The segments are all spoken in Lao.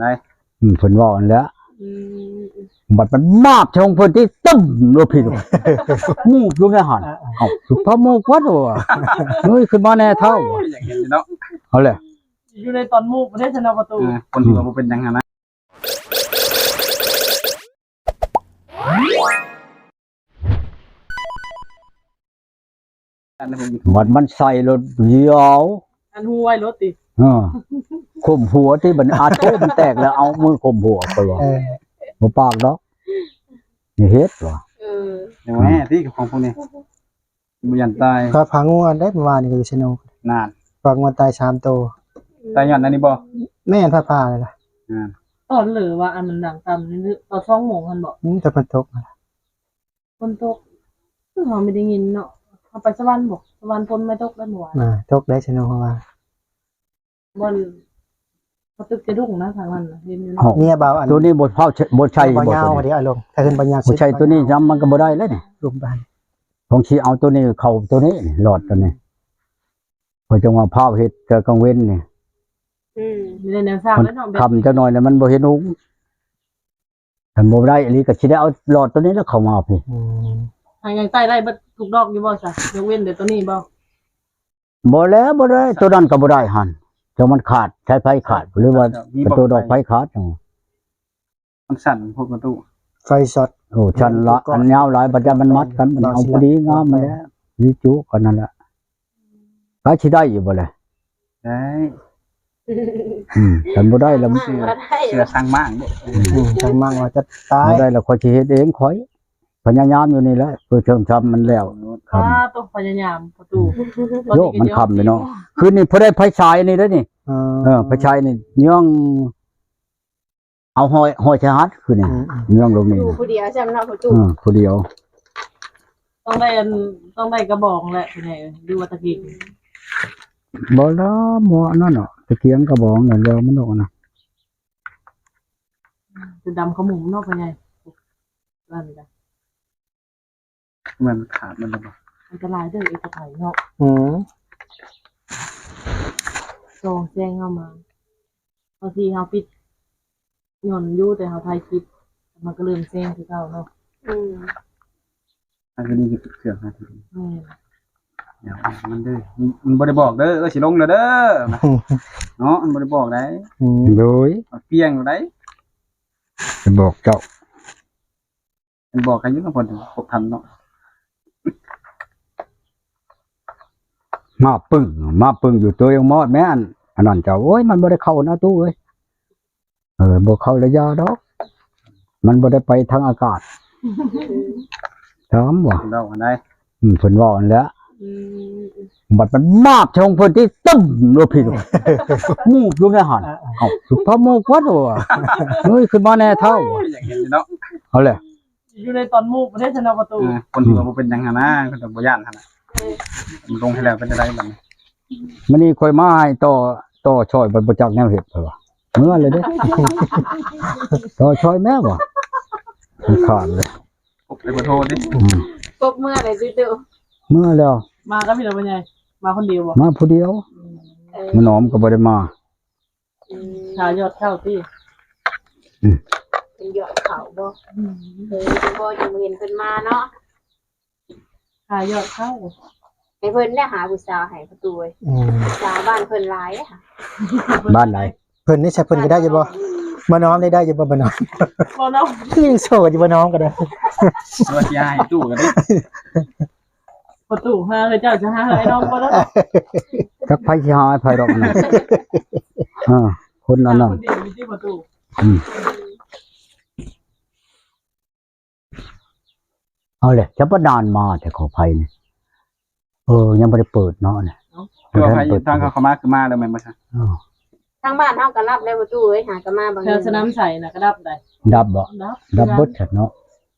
ໄດ້ ອືມ ເພິ່ນເວົ້າຫັ້ນແຫຼະ ອືມ ບັດມັນມາບໃສ່ຂອງເພິ່ນຕິ ຕຶ້ມລົງພີ້ ມູບລົງໃນຫັ້ນ ເອົ້າ ສຸພາໂມກວັດວ່າ ເຮີ້ຍ ຂຶ້ນມາແດ່ທ້າວ ໂອ້ຍ ຢາກເຫັນເນາະ ເອົາແຫຼະ ຢູ່ໃນຕອນມູບເດ້ຊັ້ນເນາະປະຕູ ເອີ ຄົນທີ່ວ່າບໍ່ເປັນຫຍັງຫັ້ນນະ ອັນນັ້ນຂອງຢູທູບ ບັດມັນໃສ່ໂລດ ຢາວ ອັນຫວຍໂລດຕິ ເອີ ຂົ່ມຫົວຕິ ບັດອາໂຕມັນແຕກແລ້ວ ເອົາມືຂົ່ມຫົວ ຂ້ອຍວ່າ ເອີ ບໍ່ປາກດອກ ນີ້ເຮັດວ່າ ເອີ ແມ່ຕິ ຂອງພວກນີ້ ບໍ່ຢ້ານຕາຍ ຂ້ອຍພາງົວໄດ້ມື້ວານນີ້ ຢູ່ເຊໂນ ນັ້ນ ພາງົວຕາຍສາມໂຕ ຕາຍຍ້ອນອັນນີ້ບໍ່ ແມ່ນ ຟ້າຜ່ານີ້ລະ ນັ້ນ ຕອນເລີວ່າອັນມັນດັງຕ່ຳນີ້ ຕອນສອງໂມງຫັ້ນບໍ່ ອືມ ແຕ່ເພິ່ນຕົກ ຝົນຕົກ ຄືເຮົາບໍ່ໄດ້ຍິນເນາະ ເຮົາໄປສະຫວັນບໍ່ ສະຫວັນຝົນມາຕົກໄດ້ມື້ວານ ອ່າ ຕົກໄດ້ຊັ້ນເນາະ ເພາະວ່າບ່ອນ ເຂົາຕຶກຈະດຸ້ງນະ ທາງນັ້ນນະ ເຫັນຢູ່ເນາະ ເມຍບ່າວອັນ ໂຕນີ້ບໍ່ເຂົ້າ ບໍ່ໃຊ້ ບໍ່ຍາວ ບໍ່ໄດ້ອາລົງ ຖ້າຂຶ້ນບໍ່ຍາວ ບໍ່ໃຊ້ໂຕນີ້ຊ້ຳ ມັນກໍບໍ່ໄດ້ແລ້ວນີ້ ລຸມບ້ານ ຜົງຊິເອົາໂຕນີ້ເຂົ້າໂຕນີ້ ຫຼອດໂຕນີ້ ເພິ່ນຈັ່ງວ່າພ້າວເຮັດແຕ່ກາງເວັນນີ້ ອືມ ມີແນວສ້າງແລ້ວເນາະ ຄ່ຳຈັກໜ້ອຍແລ້ວມັນບໍ່ເຫັນຫຸງ ຄັນບໍ່ໄດ້ອີ່ຫຼີກໍຊິໄດ້ເອົາຫຼອດໂຕນີ້ແຫຼະເຂົ້າມາພີ້ ອືມ ຫາຍັງໃຊ້ໄດ້ເບິດທຸກດອກຢູ່ບໍ່ຊະ ຍົກເວັ້ນແຕ່ໂຕນີ້ບໍ່ ບໍ່ແລ້ວ ບໍ່ໄດ້ ໂຕນັ້ນກໍບໍ່ໄດ້ຫັ້ນ ເຈົ້າມັນຂາດ ສາຍໄຟຂາດ ຫຼືວ່າ ມີບໍ່ ປະຕູດອກໄຟຂາດ ມັນສັ້ນໂພດປະຕູ ໄຟຊັອດ ໂອ້ ຊັ້ນລະ ອັນຍາວຫຼາຍ ບັດຍາມັນມັດກັນ ມັນເອົາພໍດີງາມຫັ້ນແຫຼະ ວິຈຸກັນນັ້ນແຫຼະ ກໍຊິໄດ້ຢູ່ບໍ່ແຫຼະ ໄດ້ ອືມ ຄັນບໍ່ໄດ້ລະ ເຊື່ອ ເຊື່ອຊ່າງມ້າງເດີ ອືມ ຊ່າງມ້າງວ່າຈະຕາຍ ບໍ່ໄດ້ລະ ຂ້ອຍຊິເຮັດເອງຂ້ອຍ ພະຍາຍາມຢູ່ນີ້ແຫຼະ ເພື່ອເສີມຊ້ຳມັນແລ້ວ ໂອ້ ຄ່ຳ ອ່າ ຕ້ອງພະຍາຍາມປະຕູ ໂຍກມັນຄ່ຳເດ້ເນາະ ຄືນນີ້ພໍໄດ້ໄຟສາຍນີ້ເດ້ນີ້ ເອີ ເອີ ໄຟສາຍນີ້ຍັງ ເອົາຫ້ອຍ ຫ້ອຍຊາຍຫາດຄືນນີ້ ອືມ ຍ່ອງລົງນີ້ ຢູ່ຜູ້ດຽວຊ້ຳເນາະປະຕູ ເອີ ຜູ້ດຽວ ຕ້ອງໄດ້ອັນ ຕ້ອງໄດ້ກະບອງແຫຼະ ຜູ້ໃຫຍ່ ຫຼືວ່າຕະກີ້ ບໍ່ລະ ໝໍ້ອັນນັ້ນເນາະ ຕະກຽງກະບອງນັ້ນແລ້ວມັນອອກນະ ຈະດຳຂະໝຸມເນາະ ພໍ່ໃຫຍ່ ນັ້ນກະ ແມ່ນຂາດມັນແລ້ວບໍ່ ອັນຕະລາຍເດີ ເອກະໄພເນາະ ອືມ ສ່ອງແສງເຂົ້າມາ ບາງທີເຮົາປິດຍ້ອນຢູ່ ແຕ່ເຮົາຖ່າຍຄລິບ ມັນກໍເລີ່ມແສງຄືເກົ່າເນາະ ອືມ ອັນນີ້ຄືເຄື່ອງນະ ແມ່ນ ດຽວມັນເດີ ມັນບໍ່ໄດ້ບອກເດີ ເອີ ຊິລົງແລ້ວເດີ ເນາະ ມັນບໍ່ໄດ້ບອກໄດ໋ ອືມ ໂດຍ ປຽງໄດ໋ ໄປບອກເຈົ້າ ມັນບອກກັນຢູ່ນຳເພິ່ນຄົບທັນເນາະ ມາປຶ້ງ ມາປຶ້ງຢູ່ໂຕເອງມອດແມ່ນ ອັນນັ້ນເຈົ້າ ໂອ້ຍ ມັນບໍ່ໄດ້ເຂົ້ານະຕູ້ເອີຍ ເອີ ບໍ່ເຂົ້າລະຢ່າດອກ ມັນບໍ່ໄດ້ໄປທາງອາກາດ ຖາມວ່າ ເວົ້າອັນໃດ ອືມ ເພິ່ນເວົ້າຫັ້ນແຫຼະ ອືມ ບັດມັນມາບໃສ່ຂອງເພິ່ນຕິ ຕຶ້ມລົງພີ້ ມູບລົງໃນຫັ້ນ ເອົ້າ ສຸພາໂມກວັດວ່າ ເຮີ້ຍ ຂຶ້ນມາແດ່ທ້າວ ໂອ້ຍ ຢາກເຫັນເນາະ ເອົາແຫຼະ ຢູ່ໃນຕອນມູບເດ້ຊັ້ນເນາະປະຕູ ເອີ ຄົນທີ່ວ່າບໍ່ເປັນຫຍັງຫັ້ນນະ ເພິ່ນກໍບໍ່ຢ້ານຫັ້ນນະ ເອີ ມັນລົງໃຫ້ແລ້ວເປັນຈັ່ງໃດບັດນີ້ ມື້ນີ້ຂ້ອຍມາໃຫ້ຕໍ່ ຕໍ່ຊ່ອຍ ບໍ່ ບໍ່ຈັກແນວເຮັດ ເພິ່ນວ່າ ເມືອເລີຍເດ້ ຕໍ່ຊ່ອຍແມ່ວ່າ ມັນຂາດເລີຍ ກົບໄປບໍ່ໂທດຕິ ອືມ ກົບເມືອເລີຍຕິຕູ້ ເມືອແລ້ວ ມາກັບໃຜລະພໍ່ໃຫຍ່ ມາຄົນດຽວບໍ່ ມາຜູ້ດຽວ ອືມ ເອີ ມະໜອມກໍບໍ່ໄດ້ມາ ອືມ ຫາຍອດເຂົ້າຕິ ອືມ ເປັນຍອດເຂົ້າບໍ່ ອືມ ເອີ ບໍ່ ຍັງບໍ່ເຫັນເພິ່ນມາເນາະ ຫາຍອດເຂົ້າ ໃຫ້ເພິ່ນແຫຼະຫາຜູ້ສາວໃຫ້ປະຕູເອີຍ ອືມ ສາວບ້ານເພິ່ນຫຼາຍເດ້ ບ້ານໃດ ເພິ່ນນີ້ຊະ ເພິ່ນກໍໄດ້ຢູ່ບໍ່? ບໍ່ນ້ອມໄດ້ ໄດ້ຢູ່ບໍ່? ບໍ່ນ້ອມ ບໍ່ນ້ອມ ຍັງໂສດຢູ່ ບໍ່ນ້ອມກໍໄດ້ ວ່າຊິໃຫ້ຕູ້ກໍໄດ້ ປະຕູຫາເຈົ້າຈະຫາໃຫ້ນ້ອງບໍ່ໄດ້ ຈັກໃຜຊິຫາໃຫ້ໃຜດອກນັ້ນ ເອີ ຄົນອັນນັ້ນ ຄົນດຽວຢູ່ທີ່ປະຕູ ອືມ ເອົາແຫຼະ ຈະປະນານມາແຕ່ຂໍໄພນີ້ ເອີ ຍັງບໍ່ໄດ້ເປີດເນາະນີ້ ເອົ້າ ຄືວ່າໃຜທາງເຂົາເຂົ້າມາຄືມາແລ້ວແມ່ນບໍ່ຊະ? ເອີ ທາງບ້ານເຮົາກໍຮັບແລ້ວປະຕູເອີຍ ຫາກໍມາບາງ ແຖວສະໜາມໄຊນະກໍດັບໄດ໋ ດັບບໍ່? ດັບ ດັບເບິດຊັ້ນເນາະ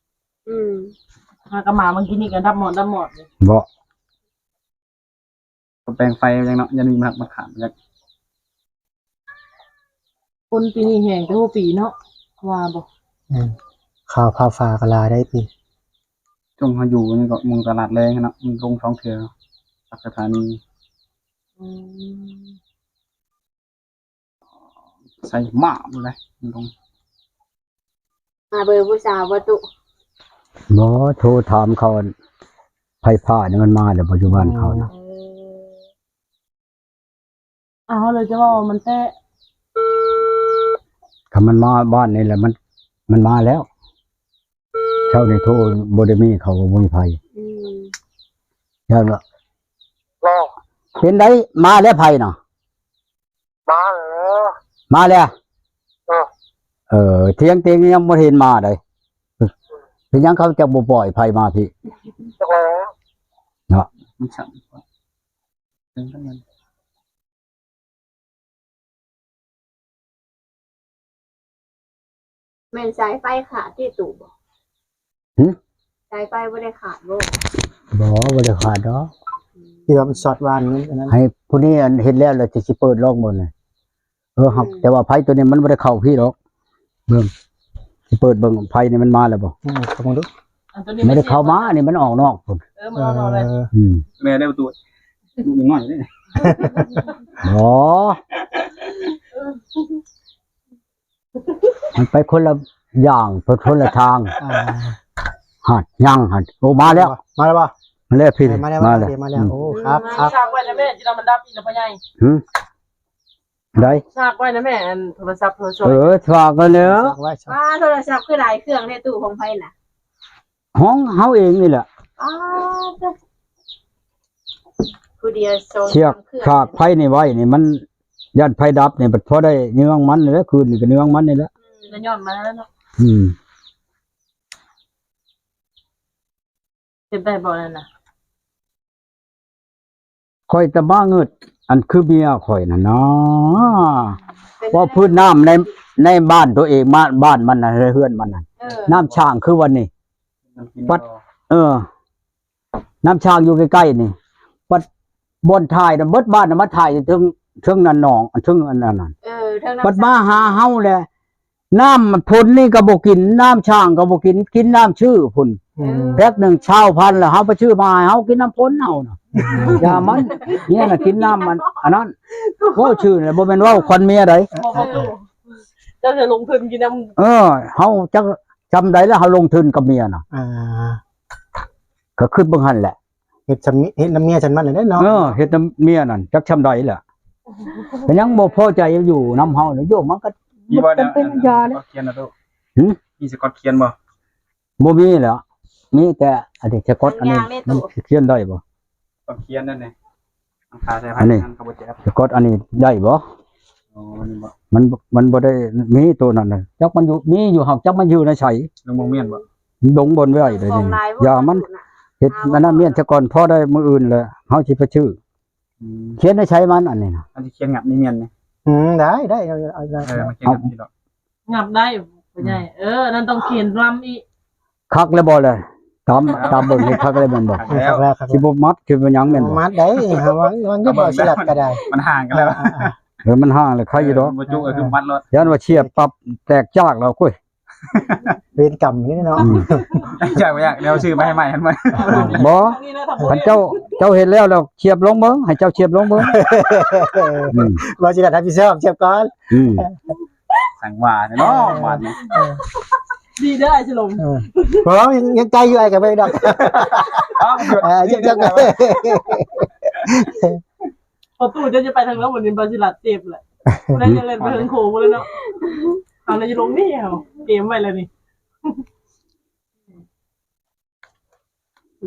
ອືມ ຫາກໍມາບາງທີນີ້ກໍດັບໝອດ ດັບໝອດເລີຍ ບໍ່? ກໍແປງໄຟຫຍັງເນາະ ຢ້ານມີໝາກ ໝາກຂາມຈັກ ຝົນປີນີ້ແຮງກວ່າທຸກປີເນາະ ວ່າບໍ່? ແມ່ນ ຂ່າວຟ້າຜ່າກໍຫຼາຍໄດ໋ປີ ຊ່ວງເຮົາຢູ່ນີ້ກໍ ໝ່ອງຕະຫຼາດແລງຫັ້ນເນາະ ມັນລົງສອງເທື່ອ ປັກສະຖານີ ອືມ. ໃສ່ໝ້າໝົດເລີຍ ມັນຕ້ອງ ຫາເບີຜູ້ສາວບໍ່ຕຸ? ບໍ່ ໂທຖາມເຂົາ ອັນ ໄຟຟ້ານີ້ມັນມາແລ້ວບໍ່ ຢູ່ບ້ານເຂົານະ? ເອີ ອ້າວ ເຮົາເລີຍຈະເວົ້າວ່າມັນແຕະ ຄັນມັນມາບ້ານນີ້ແຫຼະ ມັນ ມັນມາແລ້ວ. ເຊົ້ານີ້ໂທບໍ່ໄດ້ມີ ເຂົາບໍ່ມີໃຜ. ອືມ ຢ້ານວ່າ ເປັນໃດ ມາແລ້ວໃຜນະ? ມາແລ້ວ ມາແລ້ວ. ເອີ ເອີ ທຽງເຕັງຍັງບໍ່ເຫັນມາໃດ. ເປັນຫຍັງເຂົາຈັກບໍ່ປ່ອຍໃຜມາພີ້? ຈັກແລ້ວ ເນາະ ມັນສັ່ນ ເປັນຈັ່ງນັ້ນ. ແມ່ນສາຍໄຟຂາດທີ່ຕູ້ບໍ່? ຫື? ສາຍໄຟບໍ່ໄດ້ຂາດບໍ່? ບໍ່ ບໍ່ໄດ້ຂາດດອກ. ອືມ ທີ່ວ່າມັນຊັອດວານນີ້ ອັນນັ້ນ ໃຫ້ຜູ້ນີ້ ອັນ ເຮັດແລ້ວ ແລ້ວຊິ ຊິເປີດລອງເບິ່ງນະ. ເອີ ຮັບ ອືມ ແຕ່ວ່າໄຟຕົວນີ້ມັນບໍ່ໄດ້ເຂົ້າພີ້ດອກ. ເບິ່ງ ຊິເປີດເບິ່ງໄຟນີ້ມັນມາແລ້ວບໍ່? ອືມ ເຂົ້າມາດູ. ອັນຕົວນີ້ມັນບໍ່ໄດ້ເຂົ້າມາ ອັນນີ້ມັນອອກນອກພຸ້ນ. ເອີ ມັນອອກນອກແລ້ວ. ອືມ ແມ່ໄດ້ປະຕູ ລູກຍັງນ້ອຍເດ້. ອໍ ມັນໄປຄົນລະຢ່າງ ໄປຄົນລະທາງ. ອ່າ ຫັ້ນ ຍັງຫັ້ນ. ໂອ້ ມາແລ້ວ ມາແລ້ວບໍ່? ມາແລ້ວພີ້ ເອີ ມາແລ້ວ ມາແລ້ວ ມາແລ້ວ. ອືມ ໂອ້ ຄັກ ຄັກ ສາກໄວ້ນະແມ່ ຊິນຳມັນດັບອີກນະພໍ່ໃຫຍ່. ຫື? ໄດ້ ສາກໄວ້ນະແມ່ ອັນໂທລະສັບໂທລະສອຍ. ເອີ ສາກໄວ້ແລ້ວ ສາກໄວ້ ສາກ ອ້າ ໂທລະສັບຄືຫຼາຍເຄື່ອງແທ້ ຕູ້ຂອງໃຜນະ? ຂອງເຮົາເອງນີ້ແຫຼະ. ອ້າ ຜູ້ດຽວສອງສາມເຄື່ອງ. ສາກໄຟນີ້ໄວ້ນີ້ ມັນຢ້ານໄຟດັບນີ້ ບັດພໍໄດ້ເຍືອງມັນນີ້ແຫຼະ. ຄືນນີ້ກໍເຍືອງມັນນີ້ແຫຼະ. ອືມ ກໍຍ້ອນມາແລ້ວເນາະ. ອືມ ເຮັດໄດ້ບໍ່ນັ້ນນະ? ຂ້ອຍຕະມາງຶດ ອັນຄືເມຍຂ້ອຍນັ້ນນະ. ເປັນ ເວົ້າພື້ນນ້ຳໃນ ໃນບ້ານຕົວເອງ ບ້ານ ບ້ານມັນນະ ເຮືອນມັນນະ. ເອີ ນ້ຳສ້າງຄືວັນນີ້ ມັນກິນ ປັດ ບໍ່? ເອີ ນ້ຳສ້າງຢູ່ໃກ້ໆນີ້ ປັດບ່ອນຖ່າຍນະ ເບິດບ້ານນະ ມາຖ່າຍເທິງ ເທິງນັ້ນໜອງ ເທິງອັນນັ້ນ. ເອີ ເທິງນ້ຳ ບັດມາຫາເຮົາແຫຼະ ນ້ຳຝົນນີ້ກໍບໍ່ກິນ ນ້ຳສ້າງກໍບໍ່ກິນ ກິນນ້ຳຊື້ພຸ້ນ. ອືມ ແພັກໜຶ່ງຊາວພັນ ແລ້ວເຮົາໄປຊື້ມາໃຫ້ເຮົາກິນນ້ຳຝົນເຮົານະ. ຢ່າມັນ ເມຍນະກິນນ້ຳມັນ ອັນນັ້ນ ເວົ້າຊື່ນະ ບໍ່ແມ່ນເວົ້າຄວັນເມຍໃດ. ບໍ່ ບໍ່ ເຈົ້າຈະລົງທຶນກິນນ້ຳ. ເອີ ເຮົາຈັກຊ່ຳໃດແລ້ວ ເຮົາລົງທຶນກັບເມຍນະ. ອ່າ ກໍຄິດເບິ່ງຫັ້ນແຫຼະ. ເຮັດຊ່ຳ ເຮັດນຳເມຍຊ່ຳມັນແຫຼະເນາະ. ເອີ ເຮັດນຳເມຍນັ້ນຈັກຊ່ຳໃດແຫຼະ ກໍຍັງບໍ່ພໍໃຈຢູ່ນຳເຮົາ. ໂຍມ ມັນກໍ ມີບໍ່ ມັນເປັນ ແນວ ຢາ ແນວ ແນວ ສະກອດຂຽນນະຕູ້? ຫື? ມີສະກອດຂຽນບໍ່? ບໍ່ມີແຫຼະ ມີແຕ່ອັນນີ້ ສະກອດອັນນີ້ ມັນຂຽນໄດ້ບໍ່? ຕ້ອງຂຽນນັ້ນແຫຼະ ມັນຄາໃສ່ ອັນນີ້ ອັນນັ້ນກໍບໍ່ແຈບ. ສະກອດອັນນີ້ໄດ້ບໍ່? ອໍ ອັນນີ້ບໍ່ ມັນ ມັນບໍ່ໄດ້ມີໂຕນັ້ນນະ. ຈັກມັນຢູ່ ມີຢູ່ ຫາກຈັກມັນຢູ່ໃນໃສ. ລົງບໍ່ແມ່ນບໍ່? ລົງບ່ອນໄວ້ເດ້. ຢ່າມັນເຮັດອັນນັ້ນ ແມ່ນຊະກ່ອນ ພໍໄດ້ມື້ອື່ນແຫຼະ ເຮົາຊິໄປຊື້. ອືມ ຂຽນໃນໃສມັນອັນນີ້ນະ? ອັນທີ່ຂຽນຫຍັບນີ້ແມ່ນນີ້? ອືມ ໄດ້ ໄດ້ ເອົາ ເອົາ ເອົາ ເອີ ມັນຂຽນຫຍັບນີ້ດອກ. ຫຍັບໄດ້ ພໍ່ໃຫຍ່. ເອີ ນັ້ນຕ້ອງຂຽນລຳອີກ. ຄັກແລ້ວບໍ່ລະ? ຕາມ ຕາມເບິ່ງນີ້ຄັກແລ້ວແມ່ນບໍ່? ຄັກແລ້ວ ຄັກແລ້ວ ຄັກແລ້ວ. ຊິບໍ່ມັດ ຊິບໍ່ຫຍັງແມ່ນບໍ່? ມັດໄດ້ ຫາວາງ ວາງຢູ່ບໍ່ ຊິລັດກໍໄດ້. ມັນຫ່າງກັນແລ້ວ. ອ່າໆ ເອີ ມັນຫ່າງແລ້ວ ໃຄຢູ່ດອກ. ເອີ ບໍ່ຈຸກໍຄືມັດໂລດ. ຢ້ານວ່າສຽບປັບແຕກຈາກແລ້ວ ໂອ້ຍ ເວນກຳນີ້ເນາະ. ອືມ ຈາກ ບໍ່ຢາກ ດຽວຊື້ມາໃຫ້ໃໝ່ຫັ້ນ. ບໍ່ ຄັນເຈົ້າ ເຈົ້າເຮັດແລ້ວ ແລ້ວສຽບລົງເບິ່ງ ໃຫ້ເຈົ້າສຽບລົງເບິ່ງ. ອືມ ວ່າຊິໄດ້ຮັບຜິດຊອບ ສຽບກ່ອນ. ອືມ ສັງຫວາເນາະ ບາດນີ້. ເອີ ດີເດີອ້າຍສະຫຼົມ. ເອີ ບໍ່ ຍັງ ຍັງໄກຢູ່ ອ້າຍກໍບໍ່ໄດ້ດອກ. ເອີ ຈັກ ຈັກ ປະຕູຈະ ຈະໄປທາງນັ້ນ ວັນນີ້ບາຊິລັດເຈັບແຫຼະ. ຜູ້ໃດຈະເຫຼັ້ນໄປເທິງໂຂງພຸ້ນແລ້ວເນາະ. ເຮົາລະຢູ່ລົງນີ້ ເຮົາເກມໄວ້ແລ້ວນີ້.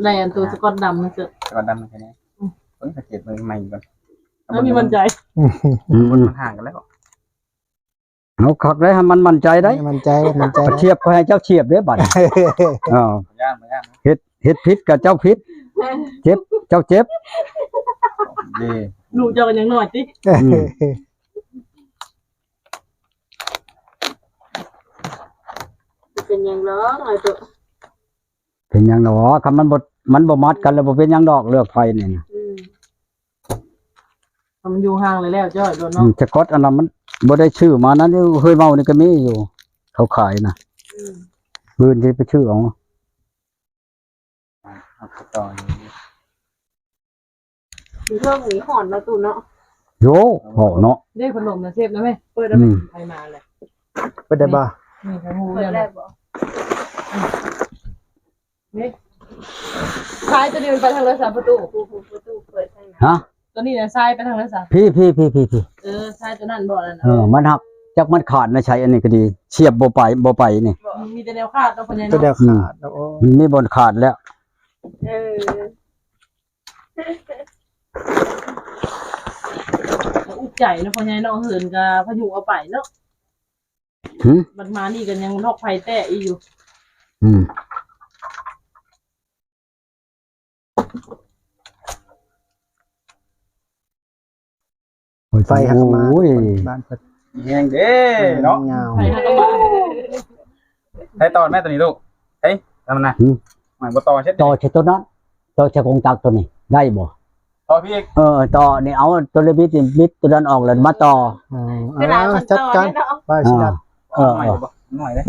ໄດ້ອັນໂຕສະກອດດຳມາເສີດ ສະກອດດຳມາໃສ່ແດ່. ອືມ ເບິ່ງ ສັງເກດເບິ່ງໃໝ່ກ່ອນ. ມັນມີໝັ້ນໃຈ. ອືມ ມັນຫ່າງກັນແລ້ວ. ເອົາ ຄັກໄດ໋ ໃຫ້ມັນໝັ້ນໃຈໄດ໋. ໃຫ້ໝັ້ນໃຈ ໝັ້ນໃຈ. ໄປສຽບ ຂ້ອຍໃຫ້ເຈົ້າສຽບເດ້ບັດ. ເອົາ ຢ້ານ ບໍ່ຢ້ານ. ເຮັດ ເຮັດຜິດກໍເຈົ້າຜິດ ເຈັບ ເຈົ້າເຈັບ. ເດ້ ລູກເຈົ້າກໍຍັງນ້ອຍຕິ. ອືມ ເປັນຫຍັງດອກ ເປັນຫຍັງດອກ. ຄັນມັນບໍ່ ມັນບໍ່ມັດກັນແລ້ວ ບໍ່ເປັນຫຍັງດອກ ເລື່ອງໄຟນີ້ນະ. ອືມ ມັນຢູ່ຫ່າງແລ້ວໆ ຈ້ອຍໂດນເນາະ. ອືມ ສະກອດອັນນັ້ນມັນບໍ່ໄດ້ຊື້ມານັ້ນ ເຮີຍເມົານີ້ກໍມີຢູ່ ເຂົາຂາຍນະ. ອືມ ມື້ອື່ນຊິໄປຊື້ເອົາ. ເອົາໄປຕໍ່ຢູ່ ຢູ່ເທິງນີ້ຮ້ອນເນາະ ຕູ້ເນາະ. ໂຢ ເວົ້າເນາະ ເດ້ ພັດລົມນະ ເຊບນະແມ່ ເປີດໄດ້ ອືມ ໃຜມາແລ້ວ ເປີດໄດ້ບໍ່? ນີ້ ເປີດໄດ້ບໍ່? ນີ້ ຊາຍໂຕນີ້ມັນໄປທາງໃດຊະ ປະຕູ? ປະຕູເປີດທາງນັ້ນ ຮະ? ໂຕນີ້ນະ ຊາຍໄປທາງໃດຊະ? ພີ້ໆໆໆ ເອີ ຊາຍໂຕນັ້ນບໍ່? ນັ້ນ ເອີ ມັນຫັກ ຈັກມັນຂາດນະໃສ ອັນນີ້ກໍດີ ສຽບບໍ່ໄປ ບໍ່ໄປນີ້ ມີແຕ່ແນວຂາດເນາະ ພໍ່ໃຫຍ່ເນາະ ແຕ່ແນວຂາດ ໂອ້ ມັນມີບ່ອນຂາດແລ້ວ ເອີ ອຸກໃຈເນາະ ພໍ່ໃຫຍ່ເນາະ ເຫີນກໍພາຍຸເອົາໄປເນາະ. ຫືມ ບັດມານີ້ກໍຍັງລອກໄຟແຕະອີກຢູ່ ອືມ ໄຟຫາກໍມາ ໂອ້ຍ ບ້ານເພິ່ນ ມີແຮງເດ້ເນາະ ຍາວ ໄຟຫາກໍມາ ໃຫ້ຕໍ່ແມ່ໂຕນີ້ລູກ ເອີຍ ທຳນະ ຫືມ ໝາຍບໍ່ຕໍ່ເຮັດ ຕໍ່ໃສ່ໂຕນັ້ນ ຕໍ່ໃສ່ກົງຈັກໂຕນີ້ໄດ້ບໍ່? ຕໍ່ພີ້ອີກ ເອີ ຕໍ່ນີ້ ເອົາໂຕລະບິດ ບິດໂຕນັ້ນອອກແລ້ວມາຕໍ່ ເວລາມັນຕໍ່ ຈັດການ ໄປຊິດັດ ເອີ ເອີ ໜ້ອຍເດ້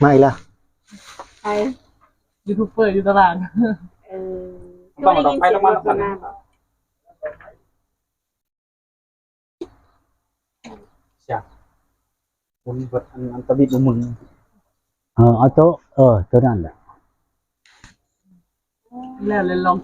ມາອີກແລ້ວ ໃຜ? ຢູທູບເປີຢູ່ຕະຫຼາດ ເອີ ຕ້ອງເອົາດອກໄຟລົງມານຳກັນ ເສຍ ໝູນເບິດ ອັນ ອັນຕະບິດບໍ່ໝູນ ເອີ ເອົາໂຕ ເອີ ໂຕນັ້ນແຫຼະ ແລ້ວ ແລ້ວລອງ